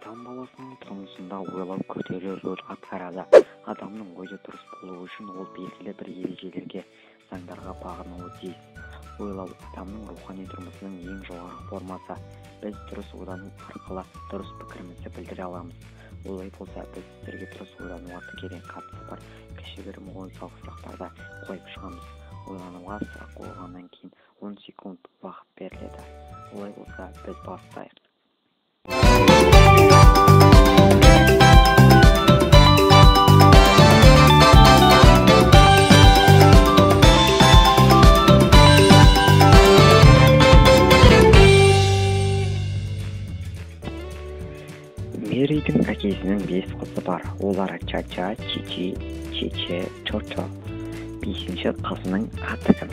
Адам баласының тұрмысында ойлау күрделі рөл атқарады. Адамның ойы дұрыс болуы үшін ол белгілі бір ережелерге, заңдарға бағынуы тиіс. Ойлау адамның рухани тұрмысының ең жоғарғы формасы. Біз дұрыс ойлану арқылы дұрыс пікірімізді білдіре аламыз. Олай болса, біз сіздерге дұрыс ойлануға тікелей қатысы бар кішігірім логикалық сұрақтарды қойып шығамыз. Ойлануға сұрақ қойылғаннан кейін 10 секунд уақыт беріледі. Олай болса, біз бастайық. Мэридің әкесінің 5 қызы бар. Олар Чача, Чичи, Чиче, Чочо. 5-ші қызының аты кім?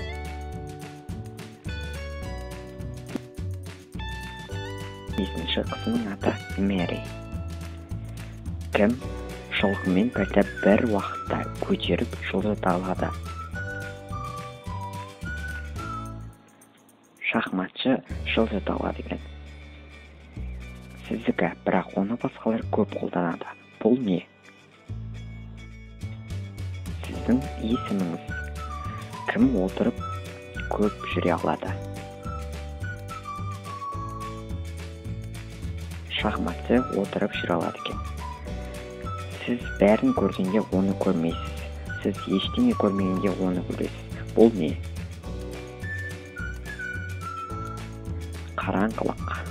5-ші қызының аты Мэри. Кім жылқымен пілді бір уақытта көтеріп жылжыта алады? Шахматшы жылжыта алады екен. Сіздікі, бірақ оны басқалар көп қолданады. Бұл не? Сіздің есіміңіз. Кім отырып көп жүре алады? Шахматшы отырып жүре алады екен. Сіз бәрін көргенде оны көрмейсіз. Сіз ештеңе көрмегенде оны көресіз. Бұл не? Қараңғылық.